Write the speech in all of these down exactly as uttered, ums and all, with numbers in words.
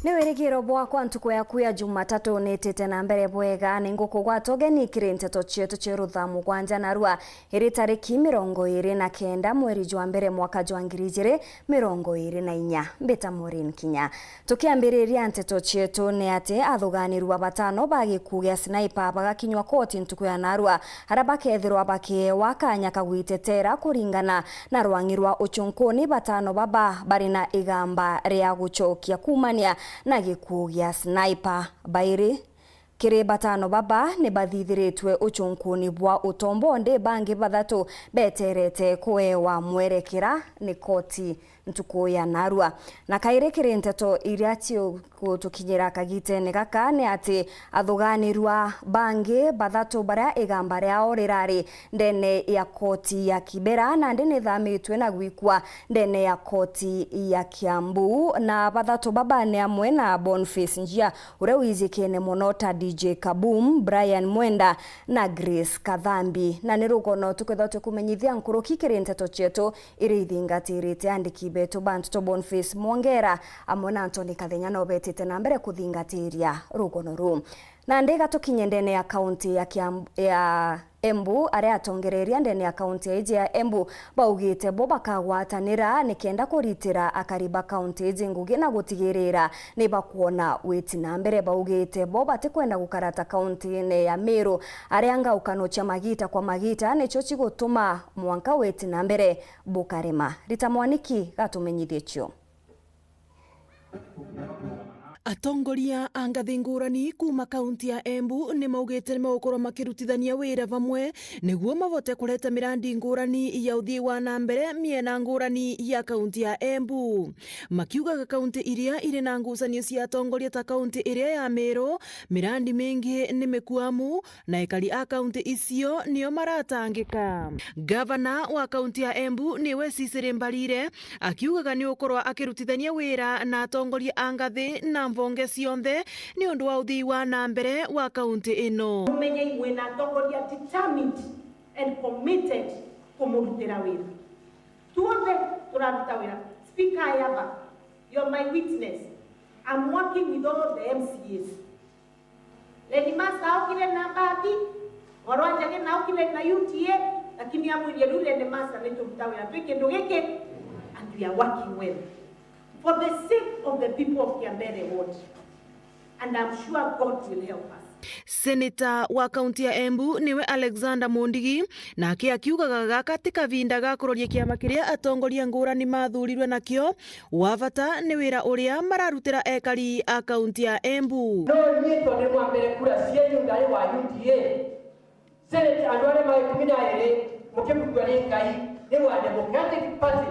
Ni wirigiro bwakwa ntuku yaku ya Jumatatu nitite na mbere bwega. Ni ngukugwata ugeni kiri nteto cietu cia rutha mugwanja narua iri tariki mirongo iri na kenda mweri jwa mbere mwaka jwa ngiri ijiri mirongo iri na inya. Mbita Maureen Kinya. Tukiambiriria nteto cietu ni ati athuganirua batano ba gikuu gia Sniper bagakinywa koti ntuku ya narua, aria bakethirwa bakiewa kanya ka gwitetera kuringana na rwang'i rwa uchunkuni. Batano baba bari na igamba ria gucokia kuumania na gikuu gia Sniper. Bairi kiri batano baba ni bathithiritwe uchunkuni bwa utombo, ndi bangi bathatu beterete kuewa mwerekera ni koti ntuku ya narua. Na kairi kiri nteto iria cigutukinyira kagitene gaka ni ati athuganirua bangi bathatu baria igamba riao rirari ndene ya koti ya Kibera, nandi nithamitwe na gwikwa ndene ya koti ya Kiambu. Na bathatu baba ni amwe na Boniface Njia, uria wijikene mono ta D J Kaboom, Brian Mwenda na Grace Kathambi. Na ni rugono tukwithirwa tukumenyithia nkuruki kiri nteto cietu iria ithingatirite andiki betu ba nteto Boniface Mwongera amwe na Anthony Kathenya no betite na mbere kuthingatiria rugono ruu. Nandi gatukinye ndene ya kaunti ya Kiambu, ya Embu, aria atongereria ndene ya kaunti ya iji ya Embu baugite bo bakagwatanira nikenda kuritira akari ba kaunti iji ngugi na gutigirira ni bakwona witi na mbere. Baugite bo batikwenda gukara ta kaunti-ini ya Meru, aria ngaukano cia magita kwa magita nicio cigutuma mwanka witi na mbere bukarema. Rita Mwaniki gatumenyithie cio. Atongoria a ngathi ngurani kuuma kaunti ya Embu ni maugite ni magukorwa makirutithania wira vamwe niguo mabote kureta mirandi ngurani ya uthii wa na mbere miena ngurani ya kaunti ya Embu, makiugaga kaunti iria iri na ngucanio cia atongoria ta kaunti iria ya Meru, mirandi mingi ni mikuamu, na ekari a kaunti icio nio maratangika. Gavana wa kaunti ya Embu niwe Cecily Mbarire, akiugaga ni ukorwa akirutithania wira na atongoria a ngathi na mbunge cionthe ni undu wa uthii wa na mbere wa kaunti ino. Mumenye imwe na atongoria determined and committed kumurutira wira. Tuothe turaruta wira. Speaker Ayaba, you're my witness. I'm working with all the M C As. Lady Master aukire na mbathi, Mwarwa Njagi na aukire na U T A, lakini amwirie riu Lady Master ni turuta wira twi kindu giki and we are working well for the sake of the people of Kiambere ward, and I'm sure God will help us. Seneta wa kaunti ya Embu niwe Alexander Mundigi, nake akiugaga gaka ti kavinda ga kuroria kiama kiria atongoria ngurani mathurirwe nakio, wa vata ni wira uria mararutira ekari a kaunti ya Embu. No nyie tondu ni mwambere kura cienyu ndari wa U D A. Senate andu aria ma ikumi na eri mukibugua ni Ngai ni wa Democratic Party,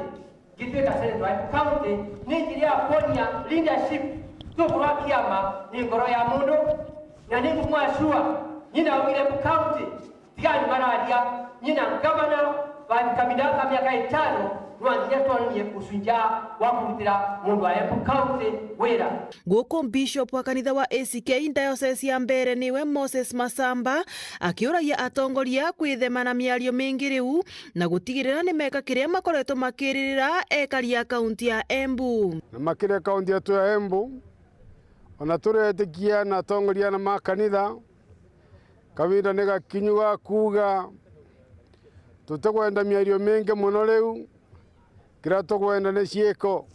ngituika senate wa Embu County, ni njira ya kuonia leadership. Tukurwa kiama ni ngoro ya mundu, na ni ngumwashua nyina aumire Embu County. Tigani mararia, nyina ngavana wa kavinda gaka miaka itano, nwanginya twonie ucunja wa kurutira mundu wa Embu County wira. Guku Bishop wa kanitha wa A C K diocese ya Mbeere niwe Moses Masamba akiuragia atongoria kwithema na miario mingi riu na gutigirira ni meka kiria makoretwo makiririra ekari a kaunti ya Embu. Na makire kaunti yetu ya Embu, ona turi etikia na atongoria na makanitha, kavinda ni gakinyu ga kuuga, tutikwenda miario mingi mono riu, kiria tukwenda ni ciiko.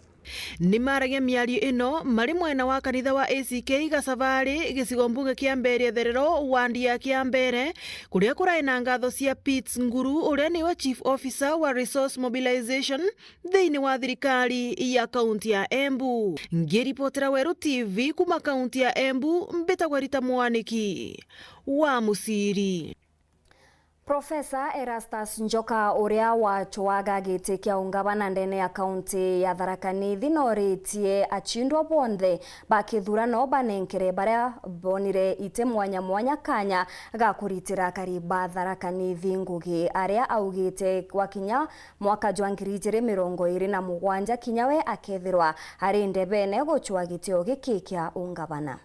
Ni maragia miario ino mari mwena wa kanitha wa A C K Gacavari, gicigo mbunge kia Mbeere Therero, wandi ya Kiambere, kuria kurai na ngatho cia Pitts Nguru, uria niwe Chief Officer wa Resource Mobilization thiini wa thirikari ya kaunti ya Embu. Ngiripotera Weru T V kuma kaunti ya Embu, mbitagwa Rita Mwaniki wa Muciri. Profesa Erastus Njoka, uria wacwaga giti kia ungavana ndene ya kaunti ya Tharaka Nithi, noritie acindwa bonthe ba kithurano banenkere baria bonire iti mwanya mwanya kanya ga kuritira akari ba Tharaka Nithi ngugi, aria augite gwakinya mwaka jwa ngiri ijiri mirongo iri na mugwanja kinya we akethirwa ari ndebene gucwa gitio giki kia ungavana.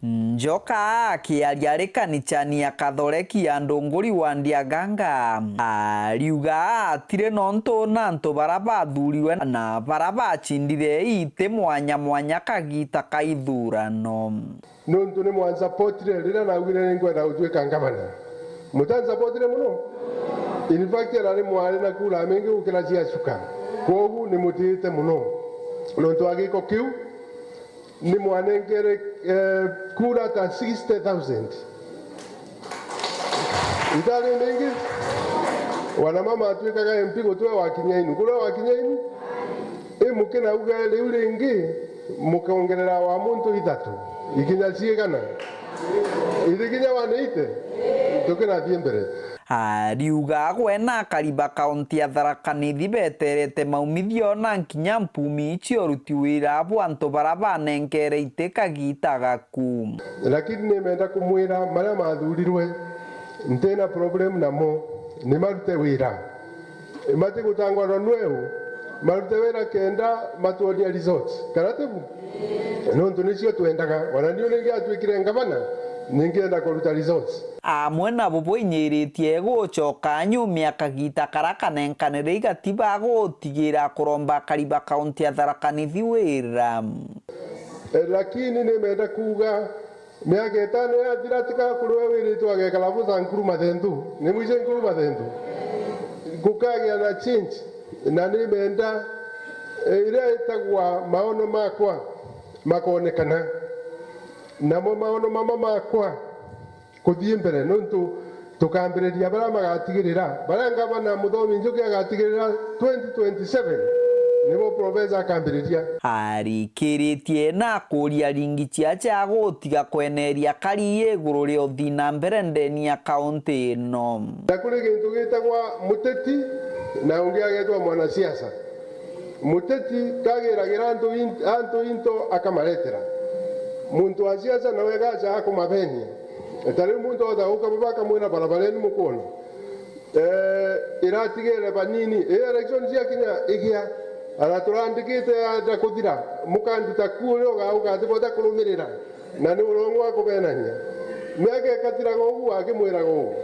Njoka akiaria ari kanichani ya Kathoreki ya Ndunguri wa Ndiaganga, ariuga atiri nontu na antu bara bathuriwe na bara bachindire iti mwanya mwanya kagita ka ithurano. Nontu ni mwansapotire riria naugire ni nkwenda gutuika ngavana. Mutansapotire mono. In fact, arari mwari na kura mingi gukira cia Chuka. Kwogu ni mutiite mono. Nontu wa giko kiu, ni mwanenkere, eh, kura ta sixty thousand. Itari mingi, wanamama atwikaga M P gutwe wa Kinyainu. Kuria wa Kinyainu, i mukinauga riu ringi, mukongerera wa muntu ithatu, ikinya ciigana? Ithikinya one eighty? Tukinathie mbere. Ariuga gwe na akari ba kaunti ya Tharaka Nithi beterete maumithio na nkinya mpumi cia uruti wira bwa antu bara banenkere iti kagita gaku. Lakini nimenda kumwira maria mathurirwe, ntina problem namo, ni marute wira. Matigutangwa na nweu, marute wira kenda matwonie results. Kana tibu? Nontu nicio twendaga. Ona niu ningi atwikire ngavana, ningienda kuruta results. Amwe nabo bwinyiritie gucoka nyuma ya kagita kara kanenkanire igatiba gutigira kuromba akari ba kaunti ya Tharaka Nithi wira. Eh, lakini nimenda kuuga, miaka itano yathira, tiga kurwe wiritwe agekara busa nkuru mathentu. Ni mwice nkuru mathentu? Gukagia na change, na nimenda, eh, iria itagwa maono makwa makonekana. Namo maono mama makwa kuthii mbere, nontu tukambiriria baria magatigirira, baria ngavana Muthomi Njuki agatigirira twenty twenty-seven, nibo profesa akambiriria. Arikiritie na akuria ringi ciacha gutiga kweneria kari iguru ria uthii na mbere ndeni ya kaunti ino. Na kuri gintu gitagwa muteti, na ungi agetwa mwanasiasa. Muteti kagiragira antu in-, antu into akamaretera. Muntu wa siasa nawe gacha akumabenia. Ta riu muntu ootha guka baba akamwira, "Barabara inu mukwona, eh, iratigere banini. Ii election ciakinya igia, ara turandikite yaenda kuthira, mukanduta ku uria ugauga ati bota kurumirira." Na ni urongo wa kubenania. Miaka ikathiraga ugu akimwiraga ugu.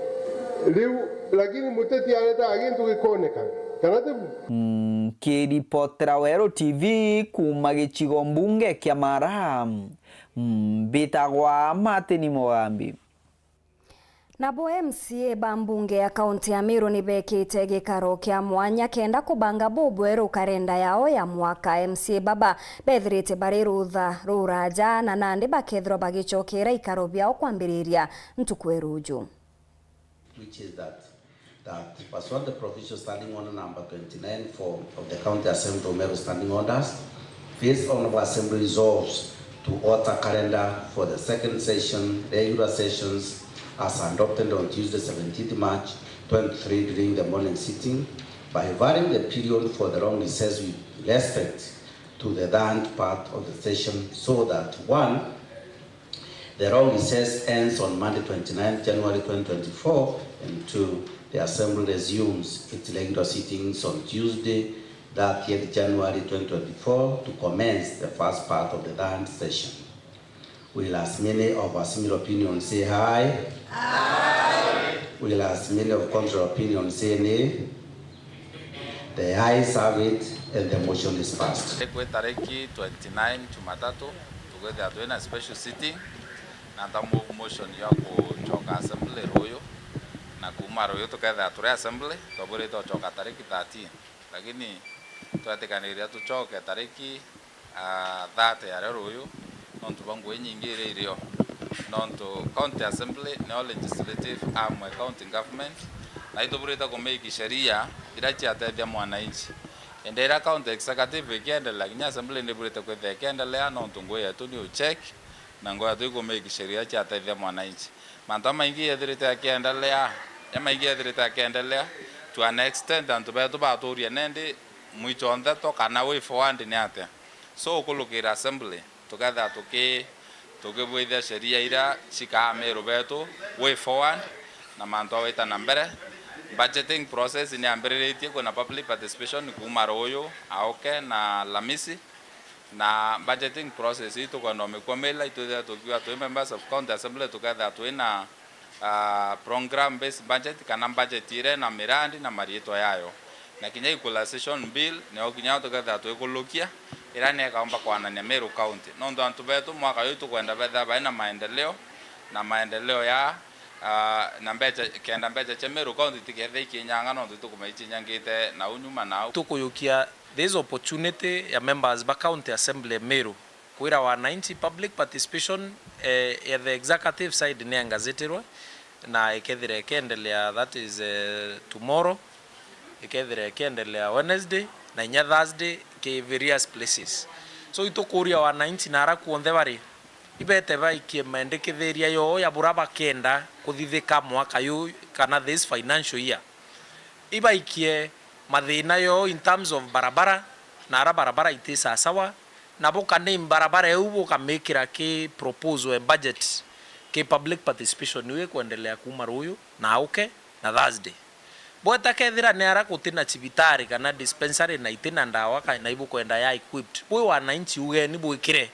Riu, lakini muteti aretaga gintu gikoneka. Kana tibu? Nkiripotera Weru T V kuuma gicigo mbunge kia Mara, mbitagwa Martin Mugambi. Nabo M C A ba mbunge ya kaunti ya Meru ni bekite gikaro kia mwanya kenda kubanga bubweru karenda yao ya mwaka. M C A baba bethirite bari rutha ruraja na nandi bakethirwa bagicokera ikaro biao kwambiriria ntuku ya ruju. Which is that, that pursuant to the provincial standing order number twenty-nine four of the County Assembly of Meru Standing Orders, this Honorable Assembly resolves to alter calendar for the second session, regular sessions, as adopted on Tuesday, seventeenth March twenty-three, during the morning sitting, by varying the period for the long recess with respect to the third part of the session, so that, one, the long recess ends on Monday, twenty-ninth January twenty twenty-four, and two, the Assembly resumes its regular sittings on Tuesday, thirtieth January twenty twenty-four, to commence the first part of the third session. Will as many of a similar opinion say aye? Aye. Will as many of contrary opinion say nay? The ayes have it and the motion is passed. Kwi tariki twenty-nine Jumatatu, tukwithira twina special sitting, na nta move motion ya gucoka assembly ruyu, na kuuma ruyu tukethira turi assembly, twabwirite gucoka tariki thirteen, lakini twetikaniria tucoke tariki ah, thirty ya rio ruyu, nontu bwa ngugi inyingi iria irio. Nontu County Assembly nio legislative arm e county government, na ituburite kumake sheria iria ciatethia mwananchi. Indi iria county executive ikiendelea, kinya assembly niburite kwithia ikiendelea, nontu ngugi yetu ni ucheck, na ngugi yetu ikumake sheria ciatethia mwananchi. Mantu jamaingi yethirite yakiendelea, jamaingi yethirite yakiendelea to an extent, antu betu baturie nendi mwicho ntheto kana way forward ni atia. So, ukulukira assembly, tukethira tuki-, tukibwithia sheria iria cikaa Meru betu way forward, na mantu awita na mbere. Budgeting process ni yambiriritie, kwina public participation kuuma ruyu, auke na Alamisi. Na budgeting process ii tukwenda umikumirira, itwithira tukiuga twi members of county assembly, tukethira twina, ah, program based budget, kana budget iria ina mirandi na mariitwa yayo. Na kinya equalization bill, niyo kinya tukethira twikulukia, iria niyo ikaumba kwanania Meru County. Nontu antu betu mwaka uyu tukwenda bethira bai na maendeleo, na maendeleo ya, ah, na mbecha, kenda mbecha cia Meru County itikethira ikinyanga, nontu itukumenya ikinyangite nau nyuma nau. Tukuyukia this opportunity ya members ba County Assembly Meru kwira wananchi public participation, eh, ya the executive side ni engazitirwe, na ikethira ikiendelea, that is, eh, tomorrow, ikethira ikiendelea Wednesday, na inya Thursday ki various places. So itukuria wananchi na ara kuonthe bari, ibete baikie mendikithiria yoo ya bura bakenda kuthithika mwaka yu kana this financial year. Ibaikie mathina yoo in terms of barabara, na ara barabara iti sasawa, na buka name barabara iu bukamikira ki proposal e budget ki public participation iu ikwendelea kuuma ruuyu na auke na Thursday. Bweta kethira ni ara guti na cibitari kana dispensary na iti na ndawa ka-, na ibukwenda ya equipped, bwi wananchi ugeni bwikire.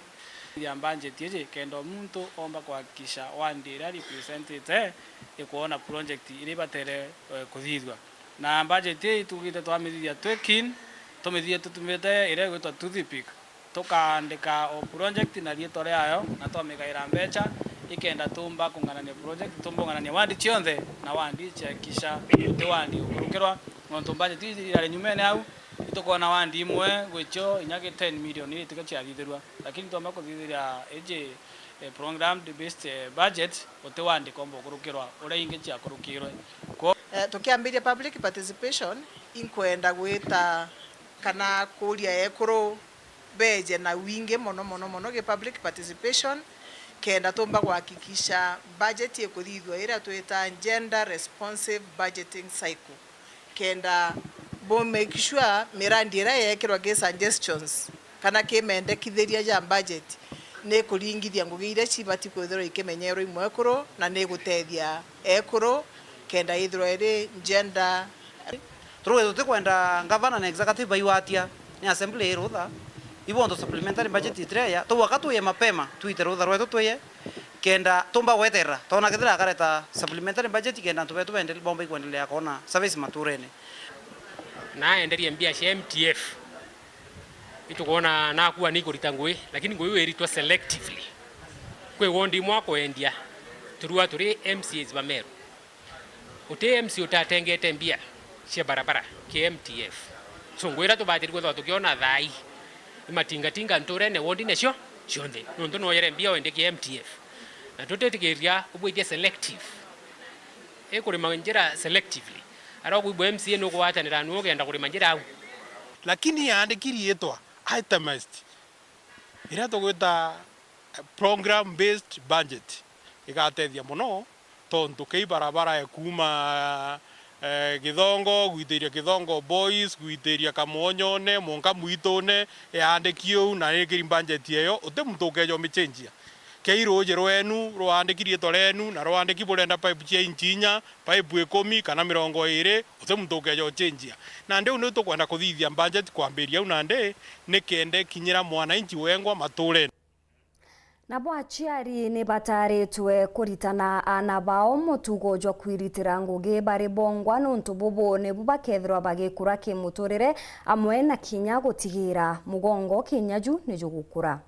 Ya budget iji kenda o muntu omba kuhakikisha ward iria representite ikwona project iria ibatere, eh, kuthithua. Na budget ii itugite twamithithia twi keen, tumithithie tutumite iria igwitwa toothpick, tukaandika o project na riitwa riayo, na twamigaira mbecha, ikenda tumba kung'anania project, tumba kung'anania ward cionthe, na ward ciakisha ti ward ukurukirwa, nontu budget ii irari nyumene au, itukwona ward imwe gwicio inya ki ten million iria itiga ciathithirua, lakini twamba kuthithiria iji, eh, programmed based, eh, budget, uti ward komba ukurukirwa uria ingi ciakurukirwe. Kwo- Eh, tukiambiria public participation, inkwenda gwita kana kuria ekuru beje na wingi mono, mono, mono gi public participation, kenda tumba kuhakikisha budget ikuthithua iria twita gender responsive budgeting cycle, kenda bu make sure mirandi iria yekirwa ki suggestions kana ki mendekithiria ja budget ni ikuringithia ngugi iria cibati kwithirwa ikimenyerwa i mwekuru na ni igutethia ekuru kenda ithirwa iri gender. Turuge tutikwenda ngavana na executive baigwatia, ni assembly ii rutha, ibonthe supplementary budget itireja, tubwaka tuye mapema, twite rutha rwetu tuye, kenda tumba gweterera, twona kethira akareta supplementary budget, kenda antu betu bende-, bomba ikwendelea kwona service maturene. Na enderie mbia cia M T F, itukwona nakua ni ikurita ngui, lakini ngui iu iritwa selectively. Kwi ward imwe akwendia, turua turi M C As ba Meru. Uti M C A utatengete mbia cia barabara ki M T F. So, ngwira tubatiri kwithirwa tukiona thaa ii, imatingatinga nturene wondine cio cionthe, nontu noyere mbia wende ki M T F. Na tutitikiria ubwithie selective. Ikurima njira selectively. Ara ukuigua M C A nukugwatanira nu ukenda kurima njira au. Lakini yaandiki riitwa itemized, iria tugwita program based budget, igatethia mono, tontu kei barabara ya kuuma, eh, Githongo, gwitiria Githongo Boys, gwitiria Kamonyone, mwanka Mwitune, yaandiki uu, na ikiri budget eyo, uti muntu ukeja umichenjia. Kei ruuji rwenu, rwaandiki riitwa rienu, na rwaandiki burenda pipe cia inchi inya, pipe ikumi kana mirongo iiri, uti muntu ukeja uchenjia. Nandi uu niu tukwenda kuthithia budget kwambiria au nandi, nikenda ikinyira mwananchi wengwa maturene. Nabo aciari ni bataaritwe kuritana aana bao mutugo jwa kwiritira ngugi bari bongwa, nuntu bubu nibu bakethirwa bagikura kimuturire, amwe na kinya gutigira mugongo kinya ju ni jugukura.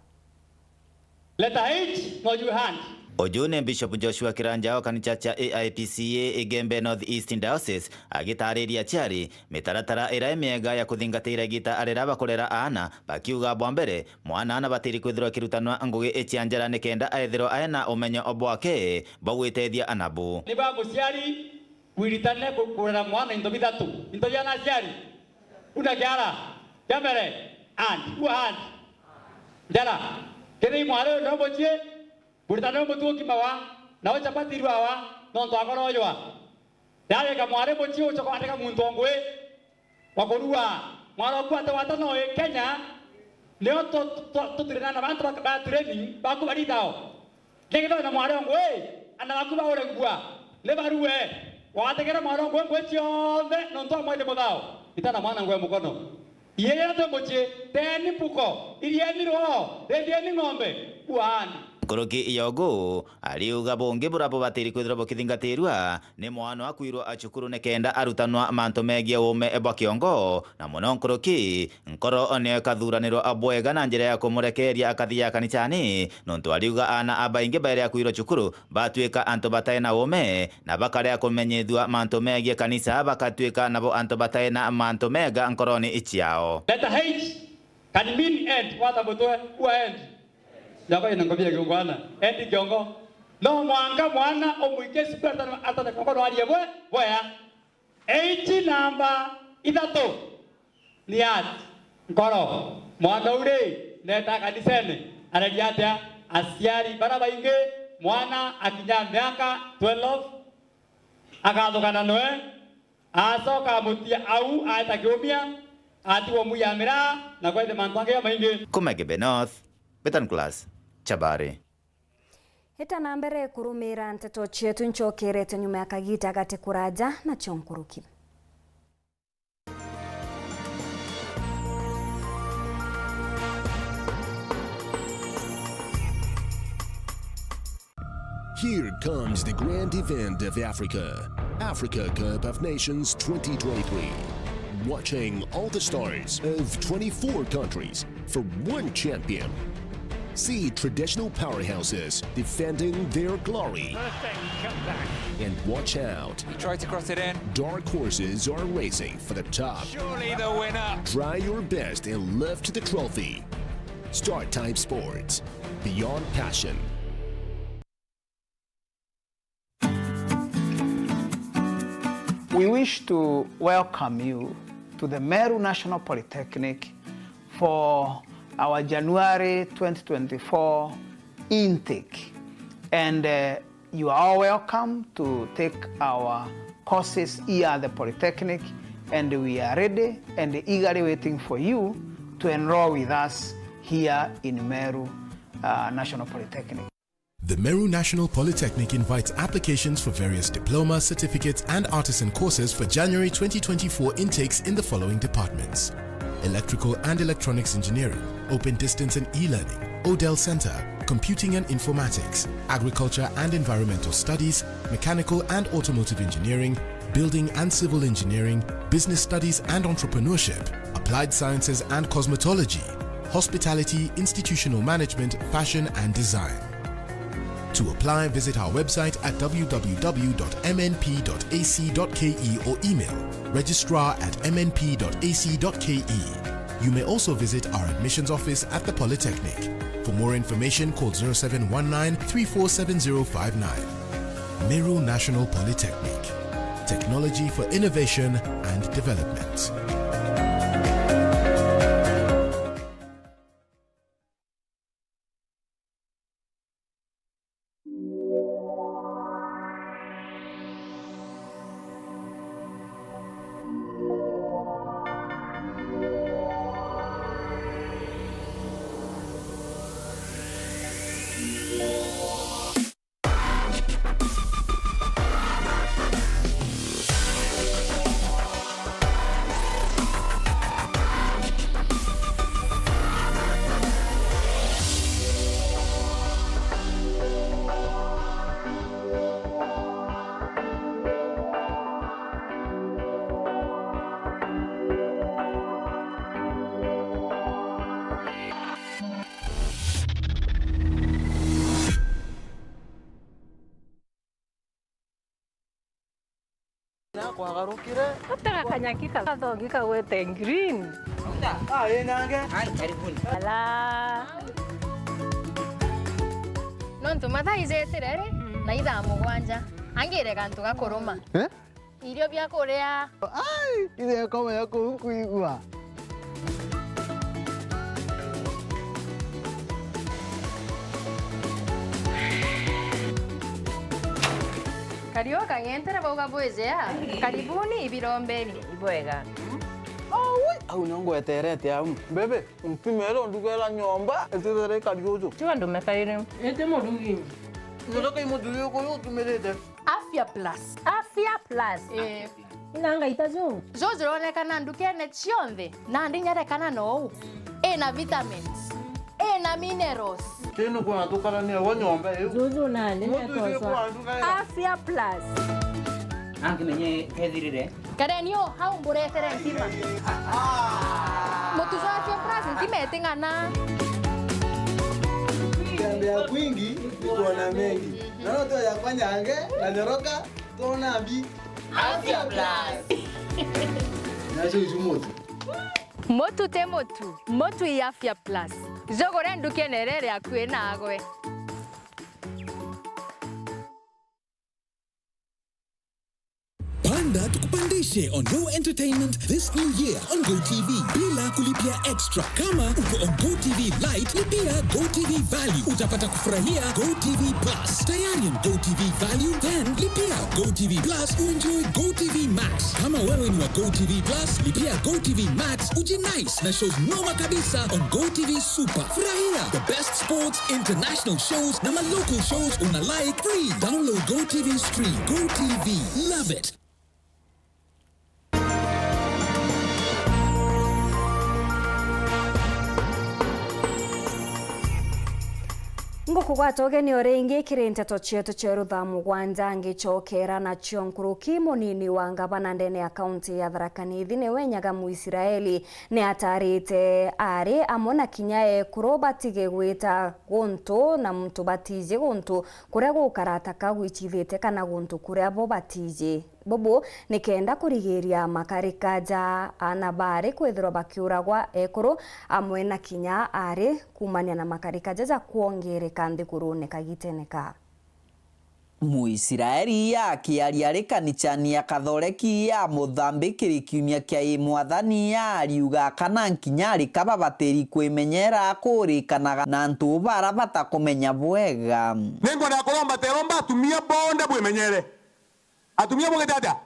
Letter H, no you hand. Uju ni Bishop Joshua Kiranja wa kanisa cia A I P C A Igembe North East Diocese, agitaariria aciari mitaratara iria imiega ya kuthingatira igita riria bakurera aana, bakiuga bwa mbere, mwana nabatiri kwithirwa akirutanwa ngugi icia njara nikenda aithirwa aina umenyo bwake bwa gwitethia anabu. Ni ba muciari wiritane ku-, kurera mwana into bithatu. Into bia na aciari. Una kiara. Kia mbere, hand. Ua hand. Njara. Kethira i mwari uyu no mucii, buritane umutu ukimawa, nao chapati irwawa, nontu akoroywa. Ndagika mwari mucii ucoka wandika muntu o ngui wa kurua. Mwari oku ate wata no i Kenya, nio tu-, tu-, tutirina na bantu ba, ba training, baku barithao. Niki no na mwari o ngui, ana baku baure ngua, ni barue. Wategera mwari o ngui ngui cionthe, nontu amwe ni muthao. Itana mwana ngui mukono. Iyeeni mucii, teeni mbuko, irieni rwoo, rithieni ng'ombe, kuaani. Nkuruki ya ugu, ariuga bungi buria bubatiri kwithirwa bukithingatirua ni mwana akwirwa cukuru nikenda arutanwa mantu megie uume bwa kiongo, na mono nkuruki, nkoro niyo ikathuranirwa bwega na njira ya kumurekeria akathia kanicani, nontu ariuga aana abaingi bairi akwirwa cukuru batwika antu batai na uume, na bakarea kumenyithua mantu megie kanisa, bakatwika nabo antu batai na mantu mega nkoroni ciao. Letter H can mean end, wata mutwe, ua end. Nyakwa ina ngobia kiungwana, end kiongo. No mwanka mwana umwike cukuru atane, atane kiongo no arie bwe, bwea. H namba ithatu. Ni ati, nkoro, mwana uu ri, neeta kanisene, areria atia? Aciari bara baingi, mwana akinya miaka twelve, akathukana noe, acoka amutia au, aeta kiumia, atigwa mui ya miraa, na kwaithi mantu angi jamaingi. Kuma Kibe North, Betan Class, Chabari. Ita na mbere kurumira nteto cietu, ncokerete nyuma ya kagita gati kuraja nacio nkuruki. Here comes the grand event of Africa, Africa Cup of Nations twenty twenty-three. Watching all the stars of twenty-four countries for one champion. See traditional powerhouses defending their glory. Perfect comeback. And watch out. He tried to cross it in. Dark horses are racing for the top. Surely the winner. Try your best and lift the trophy. Start Time Sports. Beyond passion. We wish to welcome you to the Meru National Polytechnic for our January twenty twenty-four intake. And, uh, you are all welcome to take our courses here at the Polytechnic, and we are ready and eagerly waiting for you to enroll with us here in Meru, uh, National Polytechnic. The Meru National Polytechnic invites applications for various diploma, certificates, and artisan courses for January twenty twenty-four intakes in the following departments: Electrical and Electronics Engineering, Open Distance and E-Learning, Odell Center, Computing and Informatics, Agriculture and Environmental Studies, Mechanical and Automotive Engineering, Building and Civil Engineering, Business Studies and Entrepreneurship, Applied Sciences and Cosmetology, Hospitality, Institutional Management, Fashion and Design. To apply, visit our website at w w w dot m n p dot a c dot k e or email registrar at m n p dot a c dot k e. You may also visit our admissions office at the Polytechnic. For more information, call zero seven one nine three four seven zero five nine. Meru National Polytechnic. Technology for innovation and development. Na kwagarukire. Atega kanyaki kathongi kagwete green. Ah, ĩ nange. Ai, karibuni. Ala. Nontu mathaa ijetire ri, mm, na ithaa mugwanja. Angire gantu gakuruma. Eh? Irio bia kuria. Ai, ithe akoma ya kuu nkuigua. Kariu kang'entere bauga bwijea. Karibuni ibirombeni. Ibwega. Aui, au nio ngweterete au. Bebe, mpimere undugera nyomba, itithere ikari uju. Tiga ndume kairi. Ite murugi. Ndoka imuthuri uyu utumirite. Afya Plus. Afya Plus. Eh. Ina ngaita ju? Ju juronekana ndukene cionthe, nandi nyarekana nou. Ina vitamins, ina minerals. Tinu kuna tukarania wa nyomba iu. Juju nandi. Mutu isi netoswa kwa andu na Afya Plus. Angi menye kethirire. Kareni o hau mburetere ntima. Mutu jwa Afya Plus ntima iting'ana. Kutembea kwingi ni kuona mengi. Naona tu ya kwanza ange na nyoroka, tuona mbi. Afya Plus. Nacio icu mutu. Mutu ti mutu, mutu i Afya Plus. Jugure ndukene iria iri akui nagwe. Panda tukupandishe on Go Entertainment this new year on Go T V bila kulipia extra. Kama uko on Go T V Lite, lipia Go T V Value. Utapata kufurahia Go T V Plus. Tayari on Go T V Value? Then lipia Go T V Plus uenjoy Go T V Max. Kama wewe ni wa Go T V Plus, lipia Go T V Max ujinice na shows noma kabisa on Go T V Super. Furahia the best sports, international shows na ma local shows una like free. Download Go T V Stream. Go T V. Love it. Ngukugwata ugeni o ringi kiri nteto cietu cia rutha mugwanja, ngicokera nacio nkuruki. Munini wa ngavana ndene ya kaunti ya Tharaka Nithi niwe Nyaga Muisiraeli niatarite ari amwe na kinya ekuru batige gwita guntu na muntu batiji guntu kuria gukarata kagwicithite kana guntu kuria bo batiji. Bubu ni kenda kurigiria makarika ja aana baari kwithirwa bakiuragwa ekuru amwe na kinya aari kuumania na makarika jaja kwongereka nthigurune kagitene ka. Muisiraeli akiaria ari kanichani ya Kathoreki ya Muthambi kiri kiumia kia i mwathani ariuga kana nkinya ari ka babatiri kwimenyera kurikanaga na antu bara batakumenya bwega. Ningwenda kuromba teromba atumia bonthe bwimenyere. Atumia bugite atia?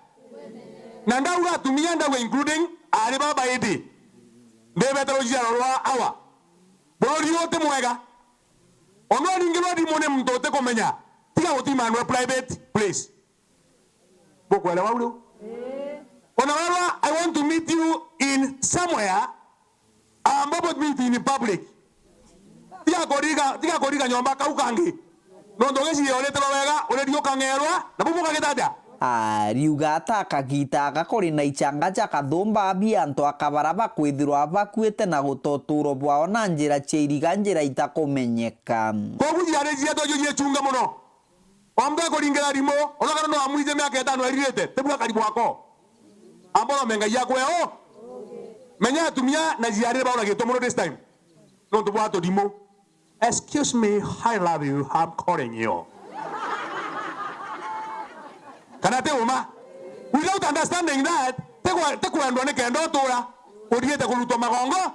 Na ndauga atumia, ndauga including aari baba indi. Mbibete ruciaro rwa awa. Bururi uti mwega. Ona uringirwa thimu ni muntu utikumenya. Tiga gutimanua private place. Bukwelewa u riu? Ona werwa, "I want to meet you in somewhere." Ambo bo meet in public. Tiga kuriga, tiga kuriga nyomba kau kangi. Nontu ugiciria uritiro wega, uririukang'erwa, na bubu ukagita atia? Ariuga ata akagita aka kuri na ichanga ja kathumba bia antu aka bara bakwithirwa bakuite na guta uturo bwao na njira cia iriga, njira itakumenyeka. Kogu ciari cietu cio ciecunga muno. O muntu ekuringira rimu, ona kana no amwije miaka itano iririte, tibua karibu ako. Ambora me Ngai yakwe o. Menya atumia na ciari bauragitwe muno this time. Nontu bwa turimu. "Excuse me, I love you, I'm calling you." Kana ti uma? Without understanding that, ti kwa-, ti kwendwa ni kenda utura, uthiite kurutwa magongo.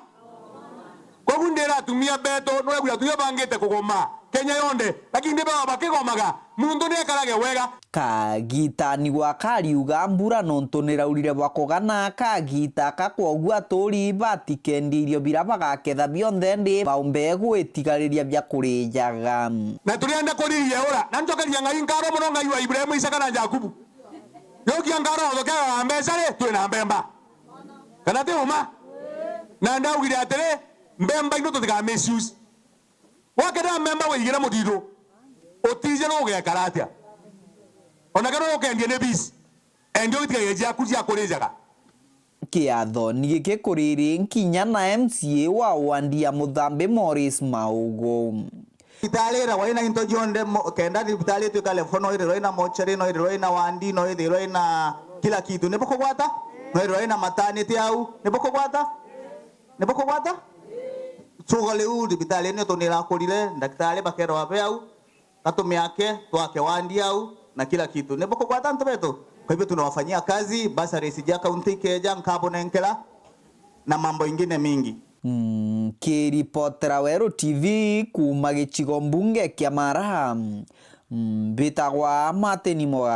Kogu ndira atumia betu, nuregwira atumia bangite kugoma Kenya yonthe, lakini ndibewa bakigomaga, muntu niekarage wega. Kagitani gwa kariuga mbura nontu niraurire bwa kugana kagita ka, kwogu aturi batikendie irio bira bagaketha bionthe ndi baumbe gwitigariria bia kurijaga. Na turienda kuriria ura, na ncokeria Ngai nkaro muno, Ngai wa Ibrahimu, Isaka na Jakubu. Yokia nkaro othokeaga mbeca ri, twina mbemba. Kana ti uma? Na ndaugire atiri, mbemba ino tutika misuse. Wakenda mbemba wigire mutithu, utije nugekara atia? Ona kana ukendie ni bisi, endia ugitigagia ciaku cia kurijaga. Kiatho ni giki kuriri nkinya na M C A wa wandi ya Muthambi Morris Maugo. Thibitari ithirwa ina into cionthe, mo-, kenda thibitari ituikare fo, no ithirwa ina mochari, no ithirwa ina wandi, no ithirwa ina kila kitu. Ni bukugwata? No ithirwa ina maternity au. Ni bukugwata? Ni bukugwata? Cugo riu thibitari ni tunira kurire, ndagitari bakerwa be au, gatumiake, twake wandi au, na kila kitu. Ni bukugwata antu betu? Kwa hivyo tunawafanyia kazi, bursaries cia kaunti ikeja, nkabunenkera, na mambo ingine mingi. Nkiripotera Weru T V kuuma gicigo mbunge kia Mara, mbitagwa Martin Moga.